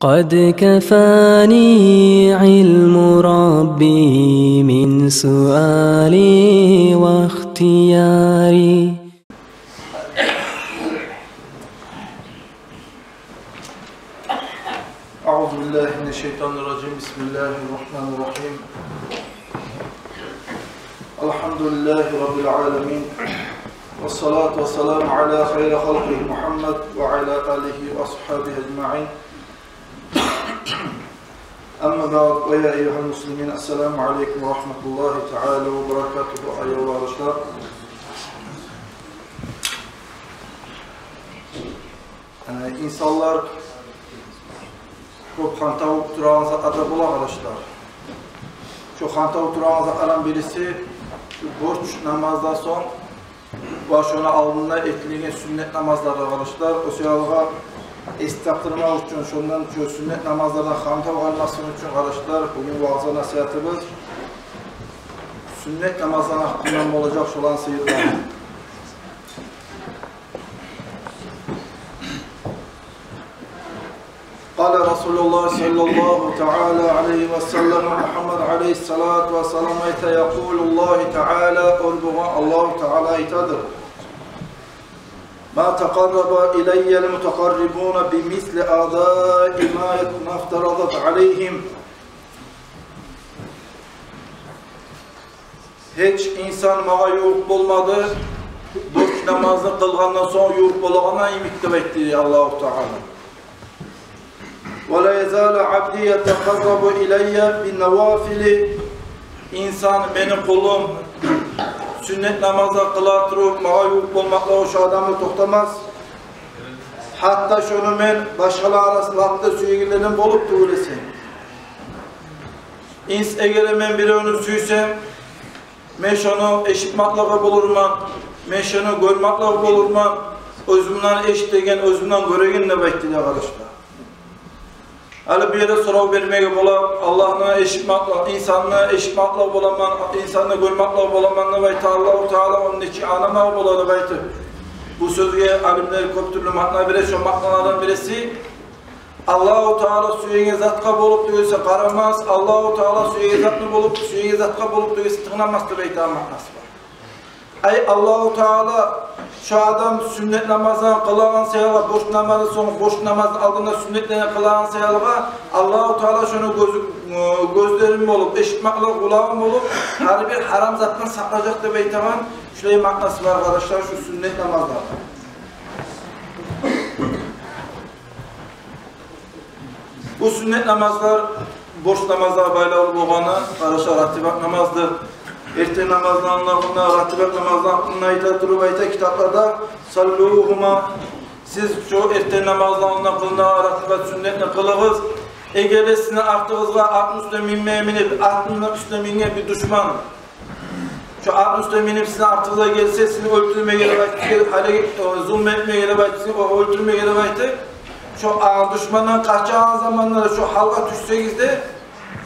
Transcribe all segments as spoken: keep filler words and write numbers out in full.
قد كفاني علم ربي من سؤالي واختياري. أعوذ بالله من الشيطان الرجيم. بسم الله الرحمن الرحيم. الحمد لله رب العالمين. والصلاة والسلام على خير خلقه محمد وعلى آله وأصحابه أجمعين. أما بعد، ويا أيها المسلمين، السلام عليكم ورحمة الله تعالى وبركاته. Аявлу къардашлар, э, инсанлар кёп хантав турагъан сагьатлар бола, къардашлар. Шо хантав турагъан сагьатлардан бириси шу борч намаздан сонг ва шону алдында этилеген сюннет намазлар, къардашлар. О саялы эс тапдырмакъ учун, шондан, шо сюннет намазлардан хантав къалмасын учун, къардашлар, бугюн ваъза-насигьатыбыз сюннет намазланы гьакъындан болажакъ, шоланы сыйлылыгъы. قال رسول الله صلى الله تعالى عليه وسلم, Мугьаммад алейгьиссалату вассалам айта: يقول الله تعالى, оьр болгъан Аллагьу Таала айтадыр: ما تقرب إلي المتقربون بمثل أداء ما افترضت عليهم. Гьеч инсан магъа ювукъ болмады борч намазны къылгъандан сонг ювукъ болагъан йимик, деп айтды Аллагьу Таала. ولا يزال عبدي يتقرب إلي بالنوافل. Инсан, мени къулум, сюннет намазлар къыла туруп магъа ювукъ болмакълыгъы шо адамны токътамас. Гьатта шону мен башгъалар арасында лап да сюегенлерден болуп тюгюл эсе. Инс, эгер мен биревню сюйсем, мен шону эшитмакълыгъы болурман, мен шону гёрмакълыгъы болурман, оьзюмден эшитеген, оьзюмден гёреген, деп айтды дей, къардашлар. Гьали бу ерде сорав бермеге бола: Аллагьны эшитмакълыгъы, инсанны эшитмакълыгъы боламан, инсанны гёрмакълыгъы боламан деп айта Аллагьу Таала, ону нечик англама бола деп айтып. Бу сёзге алимлер кёп тюрлю маъна бере. Шо маъналардан бириси, Аллагьу Таала сюеген затгъа болуп тюгюл эсе къарамас, Аллагьу Таала сюеген затны болуп, сюеген затгъа болуп тюгюл эсе тынгламас деп айтагъан маънасы бар. Ай, Аллагьу Таала шо адам сюннет намазын къылагъан саялы, борч намаздан сонг, борч намазны алдында сюннетлени къылагъан саялы, Аллагьу Таала шону гёзю, э, гёзлерин болуп, эшитмакълыгъы къулагъын болуп, гьар бир гьарам затдан сакълажакъ деп айтагъан шулай маънасы бар, къардашлар, шу сюннет намазланы. Бу сюннет намазлар борч намазлагъа байлавлу болгъаны, къардашлар, ратибат намаздыр. Эртен намазланы алдында, ратибат намазланы алдында айта туруп айта китапларда: صلوهما. Сиз шо эртен намазланы алдында къылынагъан ратибат сюннетни къылыгъыз. Эгер де сизин артыгъызгъа атны уьстюне минмеге минип, атны уьстюне минген бир душман шо атны уьстюне минип сизин артыгъызгъа гелсе, сизин оьлтюрмеге деп айтып, гьали, э, зулму этмеге деп айтып, сизин о-, оьлтюрмеге деп айтып, шо, а, душмандан къачагъан заманда да шо гьалгъа тюшсегиз де,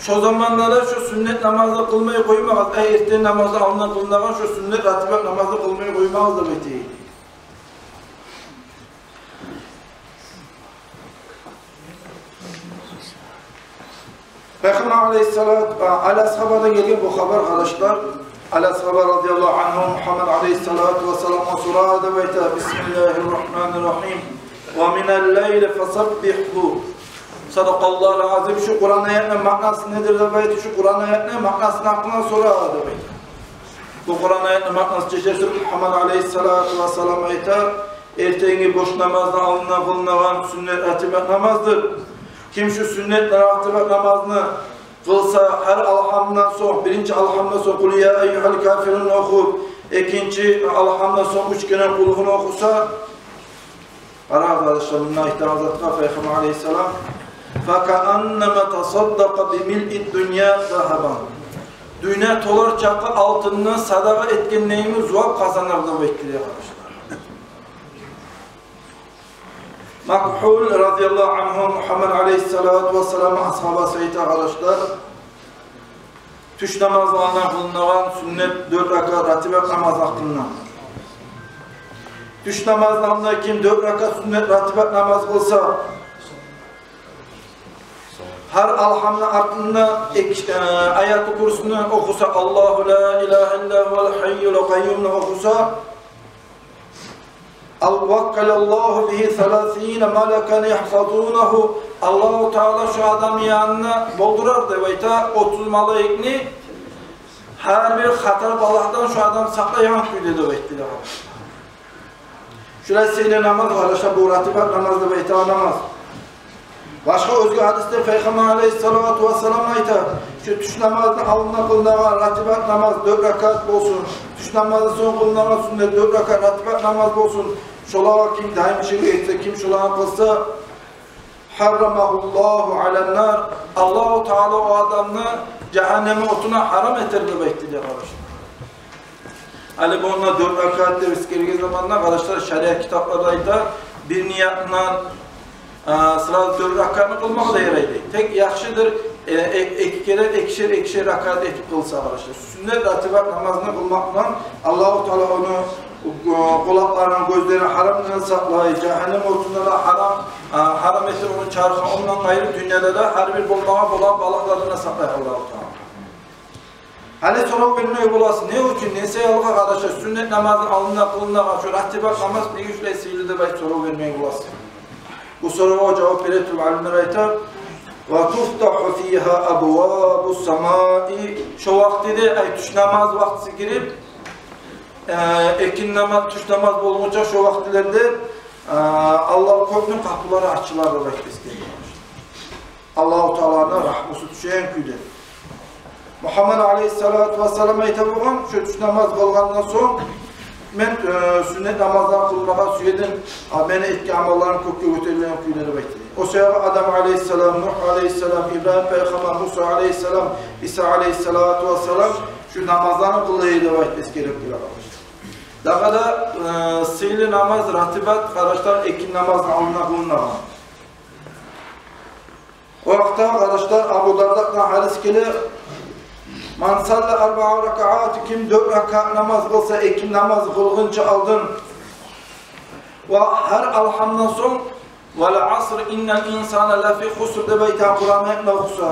шо заманда да шо сюннет намазны къылмай къоймагъыз. Ай, эртен намазны алдында къылынагъан шо сюннет ратибат намазны къылмай къоймагъыз деп айта. Пайхаммар алейгьиссалат, а, Али асгьабадан гелген бу хабар, къардашлар. Али асгьаба радияллагьу ангьу Мугьаммад алейгьиссалату вассаламгъа сорай деп айта: بسم الله الرحمن الرحيم. ومن الليل فسبحه. صدق الله العظيم. Шу Къуран аятны маънасы недир деп айта, шу Къуран аятны маънасыны гьакъында сорай деп айта. Бу Къуран аятны маънасы чечесиз, Мугьаммад алейгьиссалату вассалам айта: эртенги борч намазны алдында къылынагъан сюннет ратибат намаздыр. Ким шу сюннет ратибат намазны къылса, гьар алгьамдан сонг, биринчи алгьамдан сонг «Къул я айюгьал кафирун» охуп, экинчи алгьамдан сонг уьч керен «Къулгьуну» охуса, къарагъыз, къардашлар, мунда айтагъан затгъа Пайхаммар алейгьиссалам: «Факааннама тасаддакъа бимилъи ддунья загьабан». Дюнья толар чакъы алтынны садагъа этгендейин зувап къазанар деп айтды дей, къардашлар. Макъгьул радияллагьу ангьу Мугьаммад алейгьиссалату вассалам асгьабасы айта, къардашлар, тюш намазны алдында къылынагъан сюннет дёрт ракаат ратибат намаз гьакъында. Тюш намазны алдында ким дёрт ракаат сюннет ратибат намаз къылса, Гьар алгьамны артында эки, э, аятул курсини охуса, Аллагьу ла илагьа илла гьувал гьайюл къайюмну охуса, ал-, ваккалаллагьу бигьи саласина малакан ягьфазунагьу. Аллагьу Таала шо адамны янына болдурар деп айта отуз малайикни, гьар бир хатар балагьдан шо адамны сакълайгъан кюйде деп айтды дагъы. Шулай сыйлы намаз, къардашлар, бу ратибат намаз деп айтагъан намаз. Башгъа оьзге гьадисде Пайхаммар алейгьиссалату вассалам айта: «Шу тюш намазны алдында къылынагъан ратибат намаз дёрт ракаат болсун, тюш намаздан сонг къылынагъан сюннет дёрт ракаат ратибат намаз болсун. Шолагъа ким даим ширк этсе, ким шоланы къылса, гьаррамагьуллагьу алан-нар, Аллагьу Таала о адамны жагьаннемни отуна гьарам этер», — деп айтды дей, къардашлар. Гьали мунда дёрт ракаат деп эсгерген заманда, къардашлар, шариат китапларда айта, бир ниятдан, а, сразу дёрт ракаатны къылмакъ да ярай дей. Тек яхшыдыр, э, э, эки керен экишер, экишер ракаат этип къылса, къардашлар. Сюннет ратибат намазны къылмакъ булан Аллагьу Таала ону, э, къулакъларын, гёзлерин гьарамдан сакълай, жагьаннем отундан да гьарам, а, гьарам этер ону чархын, ондан къайры дюньяда да гьар бир болмагъа болагъан балагьлардан да сакълай Аллагьу Таала. Гьали сорав бермеге боласыз: не учун, не саялы, къардашлар, сюннет намазны алдында къылынагъан шо ратибат намаз неге шулай сыйлы деп айтып сорав бермеге боласыз. Бу соравгъа жавап бере туруп, алимлер айта: «Ва туфтагьу фигьа абвабус самаи». Шо вакътиде, ай, тюш намаз вакътиси гирип, э, экинни намаз, тюш намаз болгъунча шо вакътилерде, э, Аллагь, кёкню къапулары ачылар деп айтып эсгерген. Аллагьу Тааланы рагьмусу тюшеген кюйде. Мугьаммад алейгьиссалату вассалам айта болгъан: «Шо тюш намаз къылгъандан сонг мен, э, сюннет намазлар къылмагъа сюедим, а мени этген амалларым кёкге гётерилген кюйде», — деп айтды. О саялы Адам алейгьиссалам, Нугь алейгьиссалам, Ибрагьим пайхаммар, Муса алейгьиссалам, Иса алейгьиссалату вассалам шо намазланы къыла эди деп айтып эсгерип геле, къардашлар. Дагъы да, э, сыйлы намаз, ратибат, къардашлар, экинни намазны алдына къылынагъан. О гьакъда, къардашлар, Абу Дардадан гьадис геле: «Ман салла арбаа ракаати», ким дёрт ракаат намаз къылса, экинни намаз къылгъынча алдын, ва гьар алгьамдан сонг, «Вал аср, иннал инсана лафи хуср» деп айтагъан Къуран аятны охуса,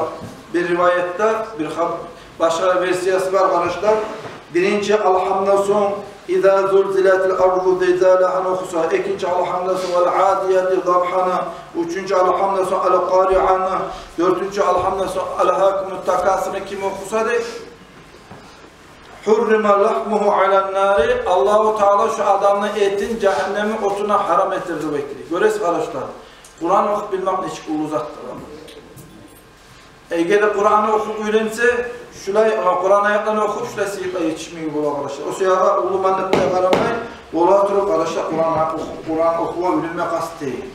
бир риваятда, бир хаб-, башгъа версиясы бар, къардашлар. Биринчи алгьамдан сонг «Иза зулзилатил арду зилзалагьа» охуса, экинчи алгьамдан сонг «Вал адияти дабгьа»ны, уьчюнчю алгьамдан сонг «Ал-Къариа»ны, дёртюнчю алгьамдан сонг «Алгьакумут такасур»ны ким охуса дей, «гьуррима лахмугьу алан-нари», Аллагьу Таала шо адамны этин жагьаннемни отуна гьарам этер деп айтды. Гёресиз, къардашлар, Къуран охуп билмек нечик уллу затдыр. Эгер де Къуранны охуп уьйренсе, шулай, а, Къуран аятларын охуп, шулай сыйлыкълагъа етишмеге бола, къардашлар. О саялы уллу маныкъгъа къарамай, бола туруп, къардашлар, Къуран охуп, Къуран охуп уьйренме къаст этейик.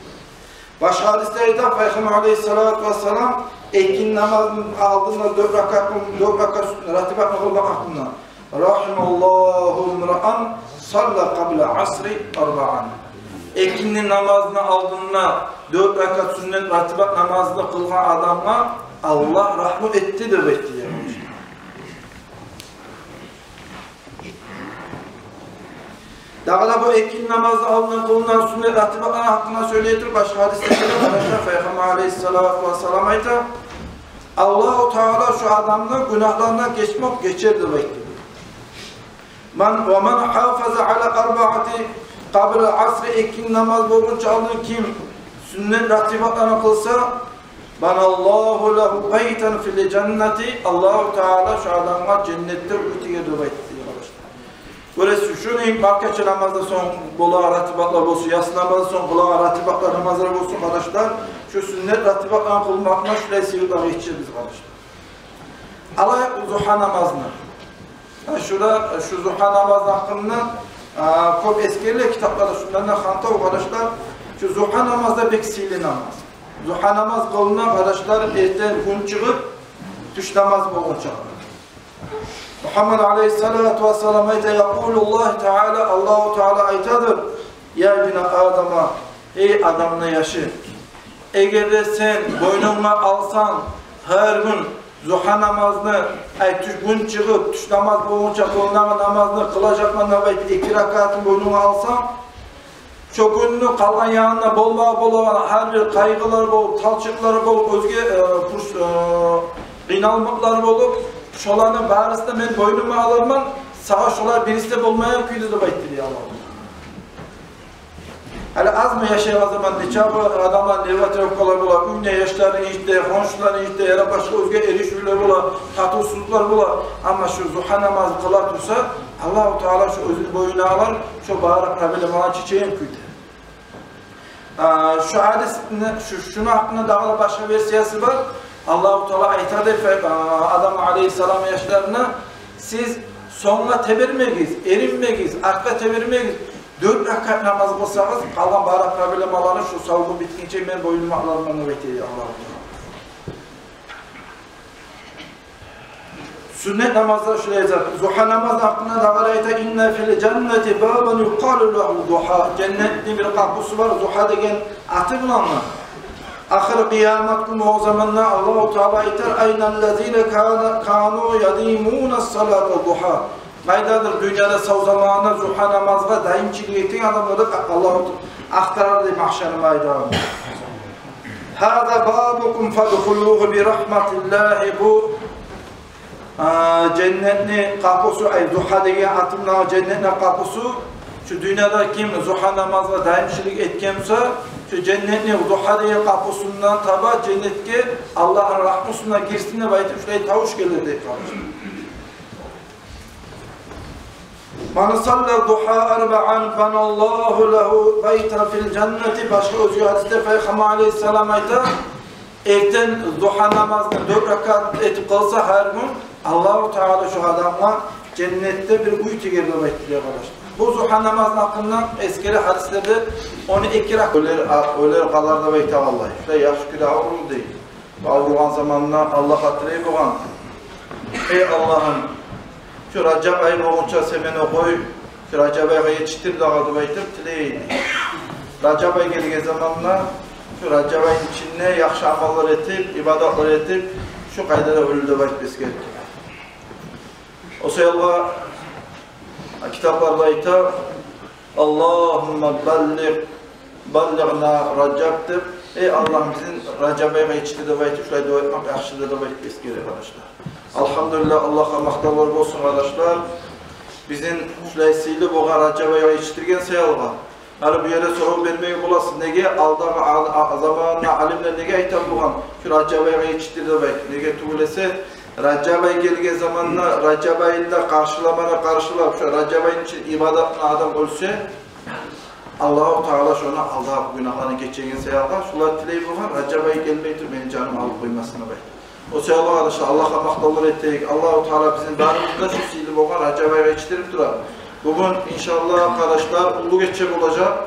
Башгъа гьадисде айта Пайхаммар алейгьиссалату вассалам, экинни намазны алдында дёрт ракаат, дёрт ракаат ратибатны къылмакъ гьакъында: «Рагьималлагьу мраан салла къабла асри арбаан». Экинни намазны алдында дёрт ракаат сюннет ратибат намазны къылгъан адамгъа Аллагь рагьму этди деп айтды, яни. Дагъы да бу экинни намазны алдындан къылынагъан сюннет ратибатланы гьакъында сёйлей туруп, башгъа гьадисде де, къардашлар, Пайхаммар алейгьиссалату вассалам айта: «Аллагьу Таала шо адамны гюнагьларындан гечмек гечер», — деп айтды. «Ман, ва ман гьафаза ала арбаати къабла асри», экинни намаз болгъунча алдын ким сюннет ратибатланы къылса, «баналлагьу лагьу байтан фил жаннати», Аллагьу Таала шо адамгъа женнетде уьй тигер деп айтды, къардашлар. Гёресиз, шуну маркача намаздан сонг болагъан ратибатлар болсун, яссы намаздан сонг болагъан ратибатлар намазлар болсун, къардашлар, шо сюннет ратибатланы къылмакъ булан шулай сыйлыкълагъа етишебиз, къардашлар. Алайыкъ зугьа намазны. Гьа, шо да, шо зугьа намазны гьакъында, а, кёп эсгериле китапларда, шондан да хантав, къардашлар, шо зугьа намаз да бек сыйлы намаз. Зугьа намаз къылына, къардашлар, эртен гюн чыгъып, тюш намаз болгъунча. Мугьаммад алейгьиссалату вассалам айта: «Якъулуллагьу Таала», Аллагьу Таала айтадыр: «Я ибна Адама, эй адамны яшы, эгер де сен бойнунга алсанг гьар гюн зугьа намазны, ай, тюш, гюн чыгъып, тюш намаз болгъунча къылынагъан намазны къылажакъман деп айтып, эки ракаатын бойнунга алсанг, Шо гюнню къалгъан янында болмагъа болагъан гьар бир къайгъылар болуп, талчыкълар болуп, оьзге, э, пурш-, э, къыйналмакълар болуп, шоланы барысын да мен бойнума аларман, сагъа шолар бириси де болмайгъан кюйде деп айтды дей Аллагь. Гьали азмы яшайгъан заман нечакъы адамлар, нервотрепкалар бола, уьйде яшларын инжите, хоншуларын инжите, яда башгъа оьзге эришивлер бола, татывсузлукълар бола. Амма шо зугьа намазны къыла турса, Аллагьу Таала шо оьзюню бойнуна алар, шо бары проблемалар чечеген кюйде. А, шо гьадисни, шо, шону гьакъында дагъы да башгъа версиясы бар. Аллагьу Таала айтады, фе-, а, Адам алейгьиссалам яшларына: «Сиз сонгъа тебермегиз, эринмегиз, артгъа тебермегиз. Дёрт ракаат намаз къылсагъыз, къалгъан бары проблемаланы шо сав гюн битгинче мен бойнума аларман», — деп айтады Аллагьу Таала. Сюннет намазлар шулай зат. Зугьа намаз гьакъында дагъы айта: «Инна фил жаннати бабан юкъалу лагьу Зугьа». Женнетни бир къапусу бар, Зугьа деген аты булан. Ахыр къыямат гюн болгъан заманда Аллагьу Таала айтар: «Айналлазина кана-, кану ядимуна салата Зугьа». Къайдадыр дюньяда сав заманында зугьа намазгъа даимчилик этген адамлар деп Аллагьу Таала ахтарар дей магьшарны майданында. «Гьаза бабукум фадхулугьу бирагьматиллагьи». Бу, а, женнетни къапусу, ай, Зугьа деген аты булан женнетни къапусу. Шо дюньяда ким зугьа намазгъа даимчилик этген буса, шо женнетни Зугьа деген къапусундан таба женнетге Аллагьны рагьмусуна гирсин деп айтып, шулай тавуш гелер дей, къардашлар. «Ман салла Зугьа арбаан баналлагьу лагьу байтан фил жаннати». Башгъа оьзге гьадисде Пайхаммар алейгьиссалам айта: «Эртен зугьа намазны дёрт ракаат этип къылса гьар гюн, Аллагьу Таала шо адамгъа женнетде бир уьй тигер», — деп айтды дей, къардашлар. Бу зугьа намазны гьакъында эсгерилген гьадислерде он эки ракаат. Оьлер, а, оьлер къалар деп айта, валлагь. Шулай яхшы кюйде авруй дей. Авругъан заманында Аллагьгъа тилей болгъан: «Эй Аллагьым, шо Ражаб ай болгъунча сен мени къой, шо Ражаб айгъа етишдир дагъы», — деп айтып тилей эди. Ражаб ай гелген заманда, шо Ражаб айны ичинде яхшы амаллар этип, ибадатлар этип, шо къайдада оьлдю деп айтып эсгерилген. О саялы китапларда айта: «Аллагьумма баллигъ, баллигъна Ражаб», — деп, «Эй Аллагьым, бизин Ражаб айгъа етишдир», — деп айтып, шулай дуа этмек яхшыдыр деп айтып эсгере, къардашлар. Алгьамдулиллагь, Аллагьгъа макътавлар болсун, къардашлар, бизин шулай сыйлы болгъан Ражаб айгъа етишдирген саялы. Гьали бу ерде сорав бермеге боласыз: неге алдагъы ал-, а-, заманында алимлер неге айта болгъан шо Ражаб айгъа етишдир деп айтып? Неге тюгюл эсе, Ражаб ай гелген заманда Ражаб айны да къаршыламаны къаршылап, шо Ражаб айны ичинде ибадат булан адам оьлсе, Аллагьу Таала шону алдагъы гюнагьларын гечеген саялы, шолар тилей болгъан, Ражаб ай гелмей туруп мени жаным алып къоймасын деп айтып. О саялы, къардашлар, Аллагьгъа макътавлар этейик. Аллагьу Таала бизин барыбызны да шо сыйлы болгъан Ражаб айгъа етишдирип тура. Бугюн, иншаллагь, къардашлар, уллу гече болажакъ.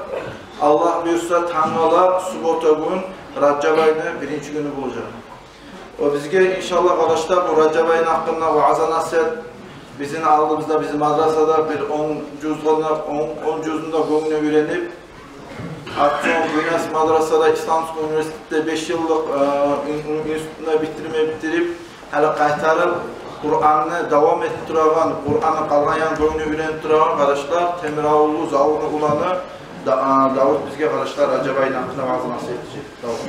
Аллагь буюрса, тангала суббота гюн Ражаб айны биринчи гюню болажакъ. О бизге, иншаллагь, къардашлар, бу Ражаб айны гьакъында ваъза-насигьат бизин алдыбызда, бизин мадрасада бир он жюз гана, он, он жюзюн де гёнгюне уьйренип, артсонг Гюнес мадрасада, Исламский университетде беш йыллыкъ, э, ин-, ин-, институтну битирме битирип, гьали къайтарып Къуранны давам этип турагъан, Къуранны къалгъан янын гёнгюне уьйренип турагъан, къардашлар, Темиравуллу Завурну уланы Да-, а, Давут бизге, къардашлар, Ражаб айны гьакъында ваъза-насигьат этежек. Давут.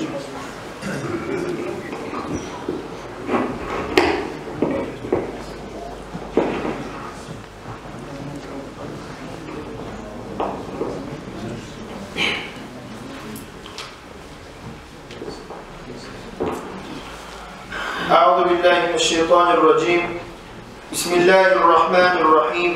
أعوذ بالله من الشيطان الرجيم. بسم الله الرحمن الرحيم.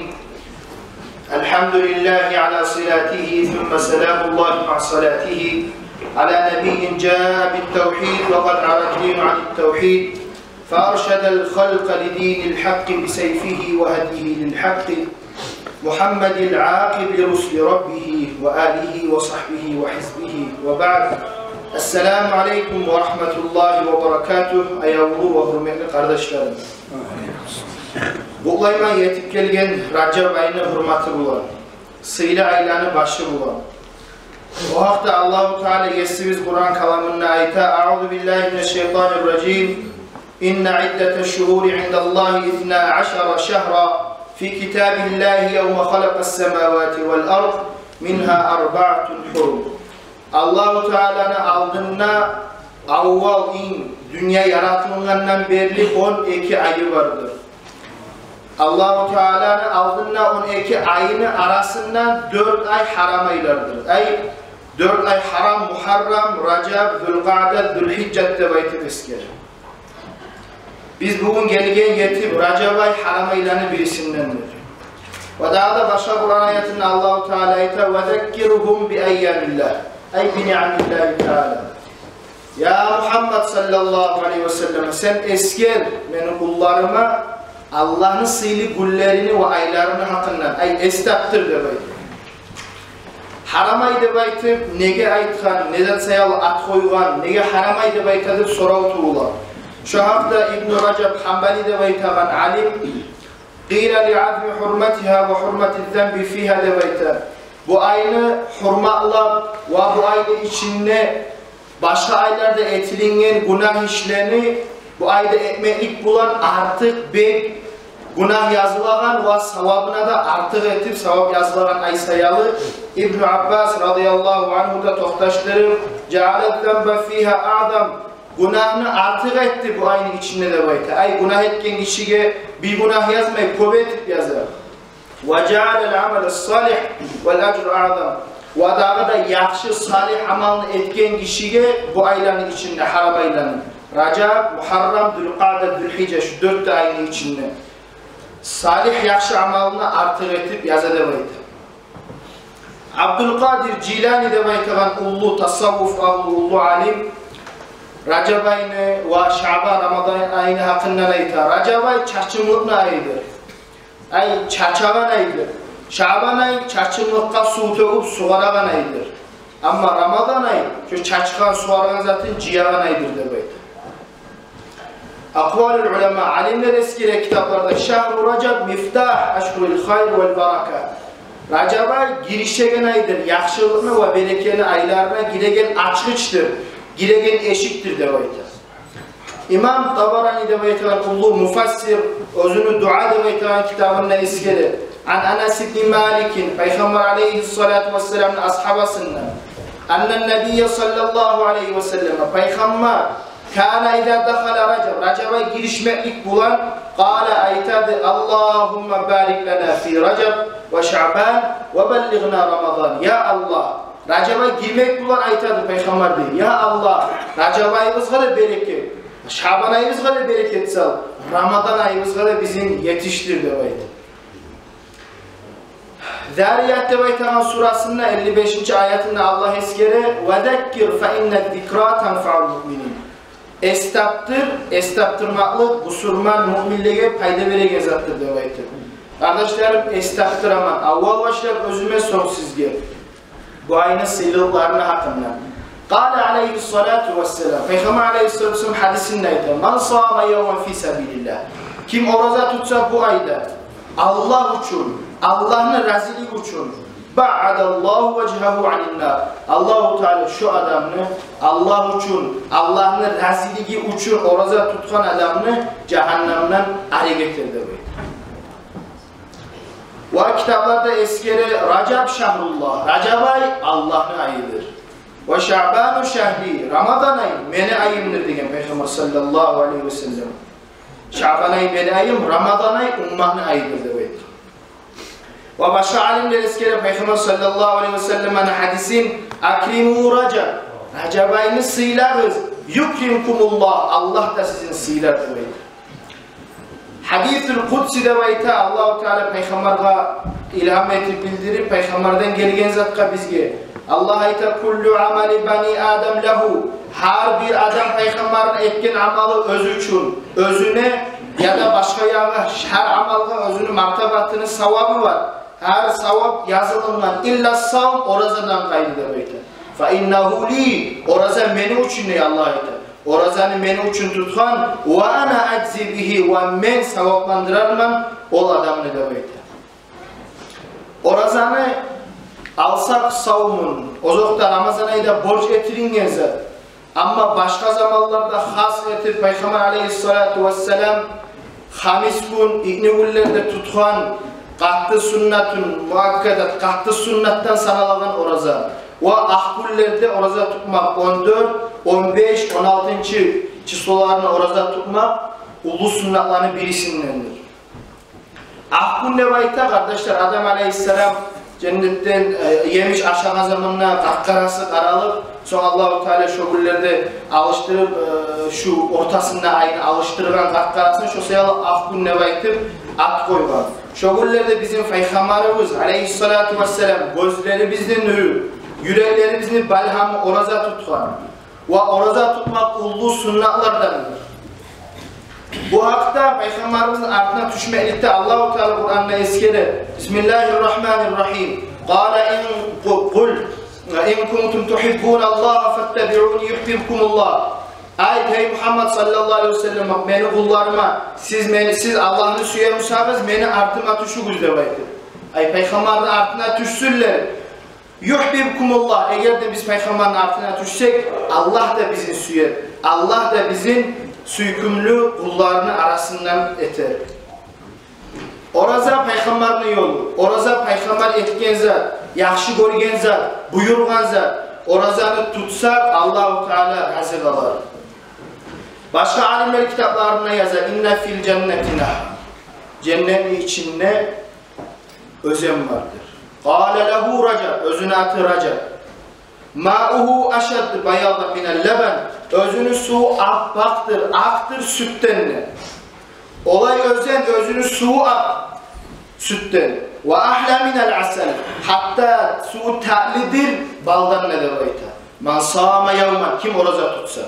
الحمد لله على صلاته، ثم سلام الله مع صلاته، على نبي جاء بالتوحيد وقد عرى الدين عن التوحيد، فأرشد الخلق لدين الحق بسيفه وهديه للحق، محمد العاقب لرسل ربه وآله وصحبه وحزبه وبعد. السلام عليكم ورحمة الله وبركاته. Аявлу ва гьюрметли къардашларым. Къутлайман етип гелген Ражаб айны гьюрматы булан, сыйлы айланы башы булан. О гьакъда Аллагьу Таала Есибиз Къуран каламында айта: أعوذ بالله من الشيطان الرجيم. إن عدة الشهور عند الله اثنا عشر شهرا في كتاب الله يوم خلق السماوات والأرض منها أربعة حرم. Аллагьу Тааланы алдында аввал инг дюнья яратылгъандан берли он эки айы бардыр. Аллагьу Тааланы алдында он эки айыны арасында дёрт ай гьарам айлардыр. Ай, дёрт ай гьарам: Мугьаррам, Ражаб, Зулкъаъда, Зулгьижжат деп айтып эсгере. Биз бугюн гелген, етип, Ражаб ай гьарам айланы бирисиндендир. Ва дагъы да башгъа Къуран аятында Аллагьу Таала айта: وذكرهم بأيام الله، أي بنعم الله تعالى. Я Мугьаммад саллаллагьу алайгьи ва саллам, сен эсгер мени къулларыма Аллагьны сыйлы гюнлерини ва айларыны гьакъындан, ай, эс тапдыр деп айта. Гьарам ай деп айтып неге айтгъан, не зат саялы ат къойгъан, неге гьарам ай деп айта деп сорав тувула. Шо гьакъда Ибну Ражаб Гьанбали деп айтагъан алим: قيل لعظم حرمتها وحرمة الذنب فيها деп айта. Бу айны гьюрматлап ва бу айны ичинде башгъа айларда этилинген гюнагь ишлени бу айда этмеклик булан артыкъ бек гюнагь язылагъан ва савабына да артыкъ этип савап язылагъан ай саялы Ибну Аббас радияллагьу ангьу да токъташдырып: جعل الذنب فيها أعظم. Гюнагьны артыкъ этди бу айны ичинде деп айта. Ай, гюнагь этген гишиге бир гюнагь язмай, кёп этип яза. وجعل العمل الصالح والأجر أعظم. Ва дагъы да яхшы салигь амалны этген гишиге бу айланы ичинде, гьарам айланы, Ражаб, Мугьаррам, Зулкъаъда, Зулгьижжа, шу дёрт де айны ичинде салигь, яхшы амалны артыкъ этип яза деп айта. Абдулкъадир Жилани деп айтагъан уллу тасаввуф агьлу, уллу алим, Ражаб айны ва Шаъбан, Рамадан айны гьакъындан айта: Ражаб ай чачымлыкъны айыдыр. Ай, чачагъан айдыр. Шаъбан ай чачымлыкъгъа сув тёгюп сугъарагъан айдыр. Амма Рамадан ай шо чачгъан, сугъаргъан затын жыягъан айдыр деп айта. Акъвалул улама, алимлер эсгере китапларда: شهر رجب مفتاح أشهر الخير والبركة. Ражаб ай гиришеген айдыр, яхшылыкъны ва берекени айларына гиреген ачгъычдыр, гиреген эшикдир деп айта. Имам Табарани деп айтагъан уллу муфассир оьзюню «Дуа» деп айтагъан китабында эсгере: عن أنس بن مالك, Пайхаммар алайгьиссалату вассаламны асгьабасындан, أن النبي صلى الله عليه وسلم, Пайхаммар, كان إذا دخل رجب, Ражаб ай гиришмеклик булан, قال, айтады: اللهم بارك لنا في رجب وشعبان وبلغنا رمضان. Я Аллагь, Ражаб ай гирмек булан айтады Пайхаммар дей: я Аллагь, Ражаб айыбызгъа да берекет, Шаъбан айыбызгъа да берекет сал, Рамадан айыбызгъа да бизин етишдир деп айта. Зарият деп айтагъан сурасында элли бешинчи аятында Аллагь эсгере: وذكر فإن الذكرى تنفع المؤمنين. Эс тапдыр, эс тапдырмакълыкъ бусурман муъминлеге пайда береген затдыр деп айтды. Къардашларым, эс тапдыраман, аввал башлап оьзюме, сонг сизге, бу айны сыйлылыкъларыны гьакъында. قال عليه الصلاة والسلام, Пайхаммар алайгьиссалату вассалам гьадисинде айта: من صام يوما في سبيل الله. Ким ораза тутса бу айда Аллагь учун, Аллагьны разилиги учун, بعد الله وجهه عن النار. Аллагьу Таала шо адамны, Аллагь учун, Аллагьны разилиги учун ораза тутгъан адамны жагьаннамдан арек этер деп айта. Ва китапларда эсгере: رجب شهر الله, Ражаб ай Аллагьны айыдыр. وشعبان شهري, Рамадан ай мени айымдыр деген Пайхаммар саллаллагьу алайгьи вассаллам. Шаъбан ай мени айым, Рамадан ай умматны айыдыр деп айтды. Ва башгъа алимлер эсгере Пайхаммар саллаллагьу алайгьи вассалламны гьадисин: أكرموا رجب, Ражаб айны сыйлагъыз, يكرمكم الله, Аллагь да сизин сыйлар деп айтды. Гьадисул къудси деп айта, Аллагьу Таала Пайхаммаргъа илгьам этип билдирип, Пайхаммардан гелген затгъа бизге. Аллагь айта: كل عمل بني آدم له. Гьар бир адам пайхаммарны этген амалы оьзю учун, оьзюне яда башгъа ягъы, гьар амалгъа оьзюню мартабатыны, савабы бар. Гьар савап язылынгъан. إلا الصوم, оразадан къайры деп айта. فإنه لي, ораза мени учун дей Аллагь айта. Оразаны мени учун тутгъан, وأنا أجزي به, ва мен савапландырарман ол адамны деп айта. Оразаны алсакъ, савмун, озокъда, Рамазан айда борч этилинген зат. Амма башгъа заманларда хас этип Пайхаммар алайгьиссалату вассалам хамис гюн, итни гюнлерде тутгъан, Къатты суннатун муаккадат, къатты суннатдан саналагъан ораза. Ва акъ гюнлерде ораза тутмакъ, он дёрт, он беш, он алтынчы числоларына ораза тутмакъ уллу суннатланы бирисиндендир. Акъ гюн деп айта, къардашлар, Адам алейгьиссалам женнетден, э, емиш ашагъан заманда къаркъарасы къаралып, сонг Аллагьу Таала шо гюнлерде алышдырып, э, шу ортасында айны алышдыргъан къаркъарасын, шо саялы акъ гюн деп айтып ат къойгъан. Шо гюнлерде бизин Пайхаммарыбыз алейгьиссалату вассалам гёзлерибизни нюрю, юреклерибизни балгьамы ораза тутгъан. Ва ораза тутмакъ уллу суннатлардандыр. Бу гьакъда Пайхаммарыбызны артына тюшмекликде Аллагьу Таала Къуранда эсгере: Бисмиллагьир рагьманир рагьим. Къала ин къу-, къул ин кунтум тугьиббуналлагьа фаттабиъуни югьбибкумуллагь. Айт, гьей Мугьаммад саллаллагьу алейгьи ва саллам, мени къулларыма, сиз мени, сиз Аллагьны сюе бусагъыз, мени артыма тюшюгюз деп айтып. Ай, Пайхаммарны артына тюшсюнлер. Югьбибкумуллагь, эгер де биз Пайхаммарны артына тюшсек, Аллагь да бизин сюер, Аллагь да бизин сюйкюмлю къулларыны арасындан этер. Ораза Пайхаммарны ёлу, ораза Пайхаммар этген зат, яхшы гёрген зат, буюргъан зат. Оразаны тутсакъ, Аллагьу Таала рази къалар. Башгъа алимлер китапларында яза: инна фил жаннати нагьран. Женнетни ичинде оьзен бардыр. Къала лагьу Ражаб, оьзюню аты Ражаб. Маугьу ашадду баядан минал лабан, оьзюню суву аппакъдыр, акъдыр сютден де. Олай оьзен, оьзюню суву акъ сютден. Ва агьла минал асал, гьатта суву татлидир балдан да деп айта. Ман сама явман, ким ораза тутса,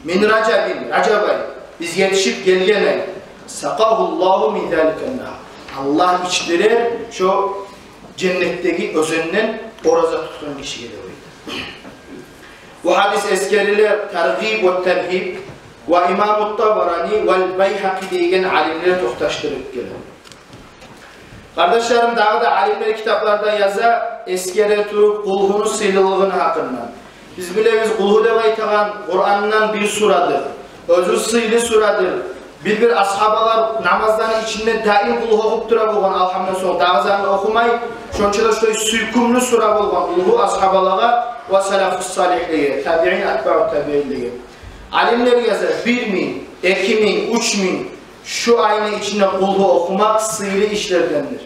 мин Ражабин, Ражаб ай, биз етишип гелген ай, сакъагьуллагьу мин заликан нагьр, Аллагь ичдирер шо женнетдеги оьзенден ораза тутгъан гишиге деп айта. Бу гьадис эсгериле Таргъиб ва Таргьиб ва Имаму Табарани вал Байгьакъи деген алимлер токъташдырып геле. Къардашларым, дагъы да алимлер китапларда яза, эсгере туруп, Къулгьуну сыйлылыгъыны гьакъындан. Биз билебиз, Къулгьу деп айтагъан Къурандан бир сурадыр. Оьзю сыйлы сурадыр. Бир-бир асгьабалар намазланы ичинде даим Къулгьу охуп тура болгъан, алгьамдан сонг дагъы затны охумай. Шонча да шулай сюйкюмлю сура болгъан Къулгьу асгьабалагъа ва салафус салигьлеге, табиин, атбаъу табиинлеге. Алимлер яза, бир минг, эки минг, уьч минг шу айны ичинде Къулгьу охумакъ сыйлы ишлердендир.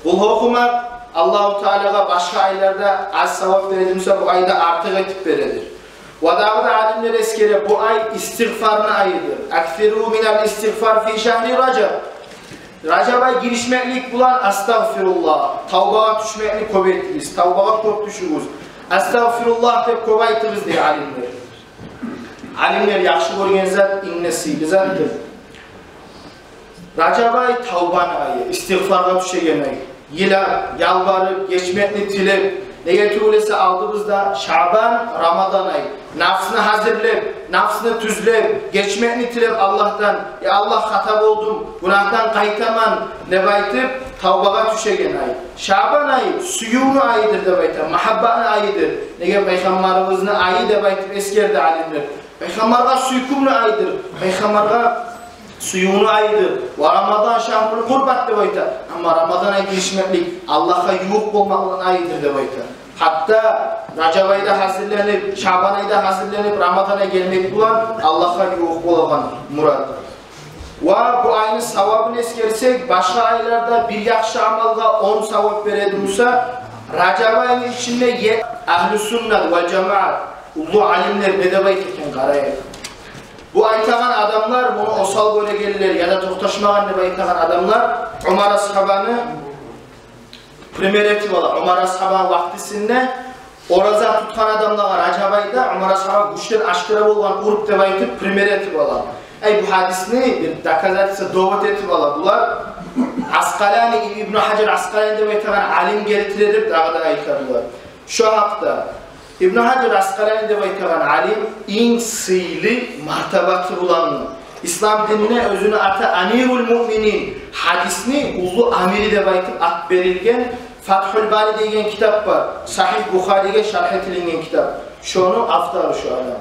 Къулгьу охумакъ Аллагьу Таалагъа башгъа айларда аз савап бередир буса, бу айда артыкъ этип бередир. Ва дагъы да алимлер эсгере, бу ай истигъфарны айыдыр. Аксиру минал истигъфар фи шагьри Ражаб. Ражаб ай гиришмеклик булан астагъфируллагь, тавбагъа тюшмекни кёп этигиз, тавбагъа кёп тюшюгюз. Астагъфируллагь деп кёп айтыгъыз дей алимлер. Алимлер яхшы гёрген зат, инг де сыйлы затдыр. Ражаб ай тавбаны айы, истигъфаргъа тюшеген ай. Йылап, ялбарып, гечмекни тилеп, неге тюгюл эсе алдыбызда Шабан, Рамадан ай. Напсны гьазирлеп, напсны тюзлеп, гечмекни тилеп Аллагьдан, я Аллагь, хата болдум, гюнагьдан къайтаман деп айтып, тавбагъа тюшеген ай. Шабан ай сюювню айыдыр деп айта, магьаббатны айыдыр. Неге, Пайхаммарыбызны айы деп айтып эсгерди алимлер. Пайхаммаргъа сюйкюмню айыдыр, Пайхаммаргъа сюювню айыдыр. Ва Рамадан шагьрул къурбат деп айта. Амма Рамадан ай гиришмеклик Аллагьгъа ювукъ болмакълыкъны айыдыр деп айта. Гьатта Ражаб айда гьазирленип, Шабан айда гьазирленип, Рамадан ай гелмек булан Аллагьгъа ювукъ болагъан мурат. Ва бу айны савабын эсгерсек, башгъа айларда бир яхшы амалгъа он савап бередир буса, Ражаб айны ичинде е-, Агьлу Суннат вал Жамаат, уллу алимлер не деп айта экен, къарайыкъ. Бу айтагъан адамлар, муну осал гёрегенлер яда токъташмагъан деп айтагъан адамлар Умар асгьабаны пример этип ала. Умар асгьабаны вакътисинде ораза тутгъан адамлагъа Ражаб айда Умар асгьаба гючден ашдыра болгъан урп деп айтып, пример этип ала. Ай, бу гьадисни бир доказательство, довод этип ала булар. Аскъалани, Ибну Гьажар Аскъалани деп айтагъан алим гелтире деп дагъы да айтадылар. Шо гьакъда Ибну Гьажар Аскъалани деп айтагъан алим инг сыйлы мартабаты булангъы, ислам динде оьзюню аты Амирул Муъминин, гьадисни уллу амири деп айтып ат берилген, Фатгьул Бари деген китап бар, Сагьигь Бухариге шаргь этилинген китап. Шону автору шо адам.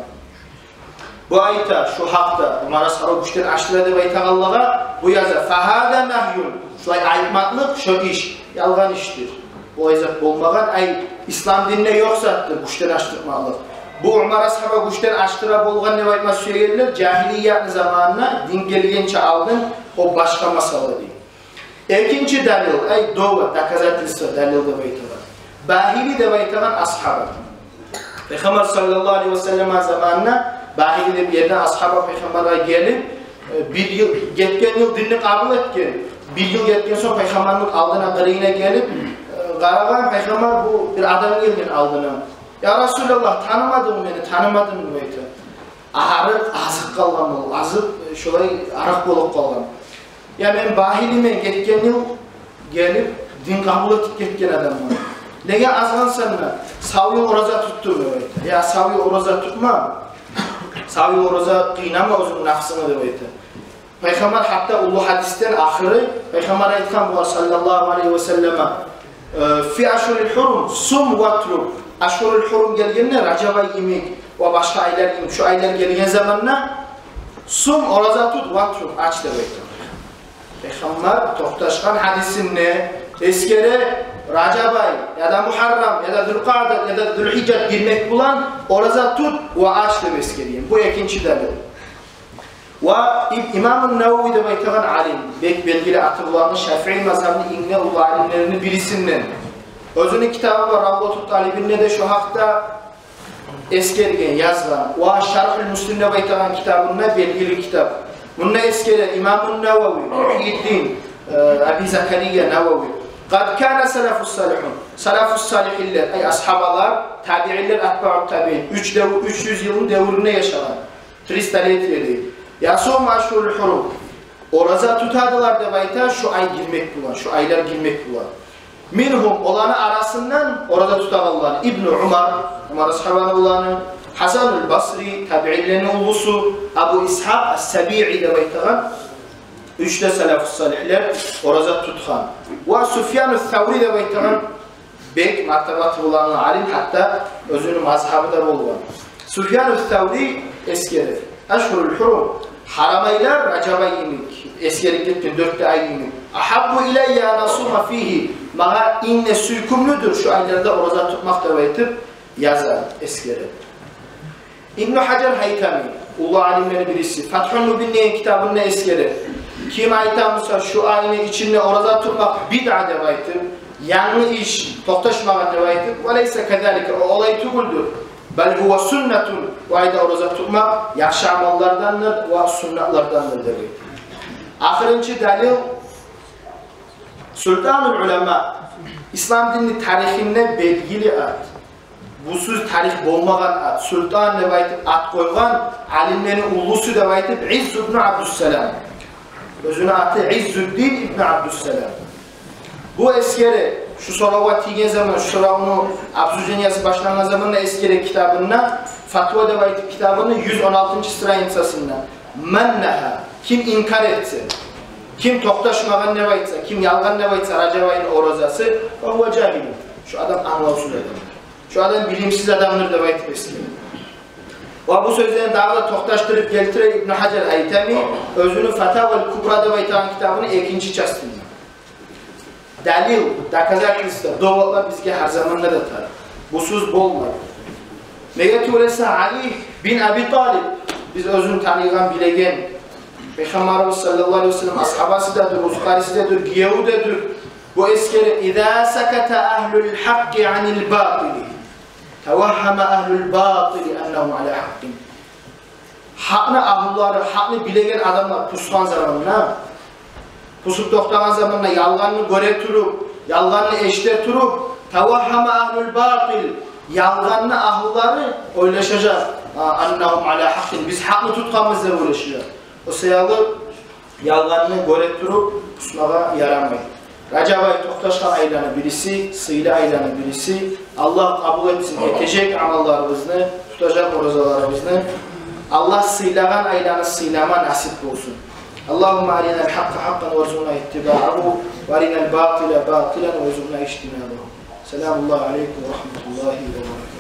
Бу айта шо гьакъда, Умар асгьаба гючден ашдыра деп айтагъанлагъа, бу яза: «Фагьаза нагьюн». Шулай айтмакълыкъ, шо иш ялгъан ишдир. Олай зат болмагъан, ай, ислам динде ёкъ затдыр гючден ачдырмакълыкъ. Бу Умар асгьаба гючден ачдыра болгъан деп айтма сюегенлер жагьилиятны заманына, дин гелгенче алдын, о башгъа масъала дей. Экинчи далил, ай, довод, доказательство, далил деп айтагъан. Багьили деп айтагъан асгьаба. Пайхаммар саллаллагьу алайгьи ва саллам заманына Багьили деп ерден асгьаба пайхаммаргъа гелип, э, бир йыл, гетген йыл динни къабул этген. Бир йыл гетген сонг пайхаммарны алдына, къырыйына гелип, э, къарагъан, пайхаммар, бу бир адам гелген алдына. Я Расулаллагь, танымадынгмы мени, танымадынгмы деп айта. Агъарып, азып къалгъан ол, азып, э, шолай арыкъ болуп къалгъан. Я мен Багьилимен, гетген йыл гелип, дин къабул этип гетген адамман. Неге азгъансан да? Сав йыл ораза тутдум деп айта. Я сав йыл ораза тутма. Сав йыл ораза къыйнама оьзюнгню напсынгны деп айта. Пайхаммар гьатта уллу гьадисден ахыры, пайхаммар айтгъан бугъар саллаллагьу алайгьи ва саллама, э, фи ашгьурил гьурум сум ватруб. Ашгьурул гьурум гелгенде, Ражаб ай йимик ва башгъа айлар йимик, шу айлар гелген заманда сум, ораза тут, ватруб, ач деп айтгъан. Пайхаммар токъташгъан гьадисинде эсгере, Ражаб ай, яда Мугьаррам, яда Зулкъаъда, яда Зулгьижжа гирмек булан ораза тут ва ач деп эсгерген. Бу экинчи далил. Ва Иб-, Имамун Навави деп айтагъан алим, бек белгили аты булангъы шафии мазгьабны инг де уллу алимлерини бирисинден. Оьзюню китабы бар, Равдатут Талибинде де шу гьакъда эсгерген, язгъан. Ва Шаргьул Муслим деп айтагъан китабында, белгили китап. Мунда эсгере Имамун Навави, Мухьйиддин, э, Аби Закария Навави. Къад кана салафус салихун. Салафус салихинлер, ай, асгьабалар, табиинлер, атбаъут табиин. Уьч дев-, уьч юз йылны девюрюнде яшагъан. Три столетия дей. Ясумуна ашгьурул гьурум. Ораза тутадылар деп айта, шу ай гирмек булан, шу айлар гирмек булан. Мингьум, оланы арасындан ораза тутагъанлар: Ибну Умар, Умар асгьабаны уланы, Гьасанул Басри, табиинлени уллусу, Абу Исгьакъ ас-Сабии деп айтагъан, уьч де салафус салихлер ораза тутгъан. Ва Суфьяну Саври деп айтагъан бек мартабаты булангъы алим, гьатта оьзюню мазгьабы да болгъан. Суфьяну Саври эсгере: ашгьурул гьурум, гьарам айлар, Ражаб ай йимик, эсгерип гетген дёрт де ай йимик, агьаббу илаййа ан асума фигьи, магъа инг де сюйкюмлюдюр шу айларда ораза тутмакъ деп айтып яза, эсгере. Ибну Гьажар Гьайтами, уллу алимлени бириси, Фатгьул Мубин деген китабында эсгере: ким айта буса шу айны ичинде ораза тутмакъ бидъа деп айтып, янгы иш, токъташмагъан деп айтып, ва лайса казалик, о олай тюгюлдюр. Бал гьува суннатун, о айда ораза тутмакъ яхшы амаллардандыр ва суннатлардандыр деп айта. Ахырынчы далил, Султанул Улама, ислам динни тарихинде белгили ат. Бусуз тарих болмагъан ат, султан деп айтып ат къойгъан алимлени уллусу деп айтып Изз ибну Абдуссалам. Оьзюню аты Иззуддин ибну Абдуссалам. Бу эсгере, шу соравгъа тийген заман, шу соравну обсуждениясы башлангъан заманда эсгере китабында, Фатва деп айтып китабыны юз он алтынчы страницасында: ман нагьа, ким инкар этсе, ким токъташмагъан деп айтса, ким ялгъан деп айтса Ражаб айны оразасы, фагьува жагьил, шу адам англавсуз адам. Шу адам билимсиз адамдыр деп айтып эсгере. Ва бу сёзлени дагъы да токъташдырып гелтире Ибну Гьажар Гьайтами оьзюню Фатавал Кубра деп айтагъан китабыны экинчи частында. Далил, доказательство, доводлар бизге гьар заманда да тарыкъ. Бусуз болмай. Неге тюгюл эсе Али бин Аби Талиб, биз оьзюн таныйгъан, билеген, Пайхаммарыбыз саллаллагьу алайгьи ва саллам асгьабасы да дюр, узукъариси де дюр, гиеви де дюр. Бу эсгере: иза саката агьлул гьакъкъи анил батили, тавагьгьама агьлул батили аннагьум ала гьакъкъин. Гьакъны агьлулары, гьакъны билеген адамлар пусгъан заманда, пусуп токътагъан заманда, ялгъанны гёре туруп, ялгъанны эшите туруп, тавагьгьама агьлул батил, ялгъанны агьлулары ойлашажакъ, а, аннагьум ала гьакъкъин, биз гьакъны тутгъанбыз деп ойлашажакъ. О саялы ялгъанны гёре туруп пусмагъа ярамай. Ражаб ай токъташгъан айланы бириси, сыйлы айланы бириси. Аллагь къабул этсин этежек амалларыбызны, тутажакъ оразаларыбызны. Аллагь сыйлагъан айланы сыйлама насип болсун. Аллагьумма аринал гьакъкъа гьакъкъан варзукъна иттибагьагьу, ва аринал батила батилан варзукъна ижтинабагьу. Саламуллагьи алайкум ва рагьматуллагьи ва баракатугь.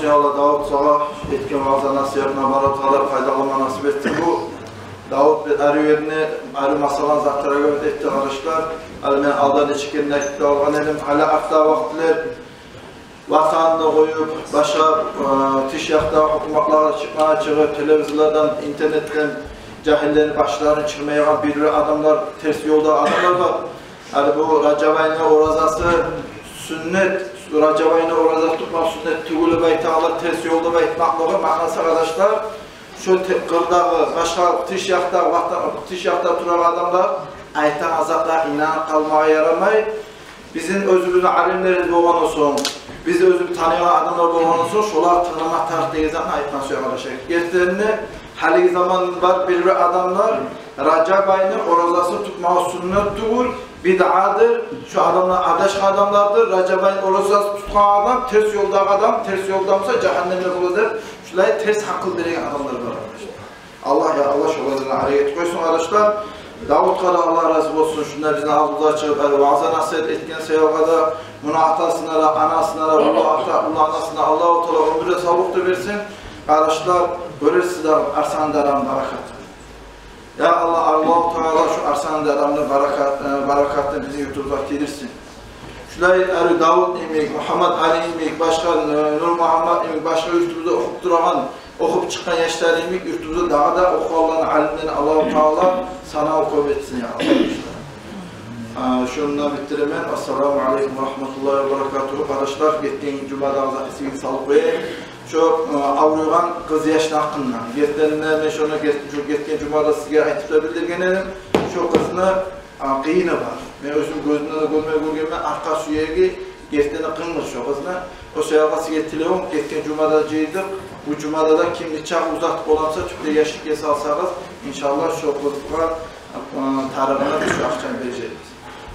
Я Аллагь, Давут, сагъа этген ваъза-насигьатынга барыбызгъа да пайдаланма насип этсин. Бу Давут бир арив ерни, арив масъаланы затларына гёре этди, къардашлар. Гьали мен алда нече керен айтып да алгъан эдим. Гьали артдагъы вакътилер ватанны къоюп, башгъа, э, тыш якъдагъы гьукуматлагъа чыкъмагъа чыгъып, телевизорлардан, интернетден жагьиллени башларын чырмайгъан бир-бир адамлар, терс ёлда адамлар бар. Гьали бу Ражаб айны оразасы сюннет, Ражаб айны ораза тутмакъ сюннет тюгюл деп айтагъанлар, терс ёл деп айтмакълыгъы маънасы, къардашлар, шо те-, къырдагъы, башгъа тыш якъдагъы, ватан-, тыш якъда турагъан адамлар айтагъан затлагъа инанып къалмагъа ярамай. Бизин оьзюбюзню алимлерибиз болгъан сонг, биз оьзюбюз таныйгъан адамлар болгъан сонг, шолагъа тынгламакъ тарыкъ деген затны айтма сюемен, къардашлар. Гертиден де, гьалиги заман бар бир-бир адамлар Ражаб айны оразасын тутмагъы сюннет тюгюл, бидъадыр, шо адамлар адашгъан адамлардыр. Ражаб айны оразасын тутгъан адам терс ёлдагъы адам, терс ёлда буса жагьаннемде болур деп, шулай терс гьакъыл береген адамлар бар, къардашлар. Аллагь, я Аллагь, шолардан арек этип къойсун, къардашлар. Давутгъа да Аллагь рази болсун, шунда бизин алдыбызгъа чыгъып, гьали ваъза-насигьат этген саялгъа да, муну атасына да, анасына да, уллу ата, уллу анасына Аллагьу Таала оьмюр де, савлукъ да берсин. Къардашлар, гёресиз де Арслан даданы баракатын. Я Аллагь, Аллагьу Таала шу Арслан даданы баракат-, э, баракатын бизин юртубузгъа тийдирсин. Шулай гьали Давут йимик, Мугьаммат-Али йимик, башгъа, э, Нурмугьаммат йимик, башгъа юртубузда охуп турагъан, охуп чыкъгъан яшлар йимик, юртубузда дагъы да охуп алгъан алимлени Аллагьу Таала санаву кёп этсин, я Аллагь. А, шунда битдиремен. Ассаламу алейкум ва рагьматуллагьи ва баракатугьу. Къардашлар, гетген жумада да эсигизге салып къояйым. Шо, э, авруйгъан къыз яшны гьакъындан. Гертиден де, мен шону гет-, шу гетген жумада сизге айтып да билдирген эдим. Шо къызны, а, къыйыны бар. Мен оьзюм гёзюмден де гёрме гёргенмен, аркъа сюеги гертиден де къыйын шо къызны. О саялгъа сизге тилевюм, гетген жумада жыйдыкъ. Бу жумада да ким нечакъы узатып боламса, тюпде яшикге салсагъыз, иншаллагь, шо къызгъа, э, тарыгъына биз шо акъчаны бережекбиз.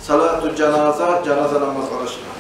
Салату жаназа, жаназа намаз, къардашлар.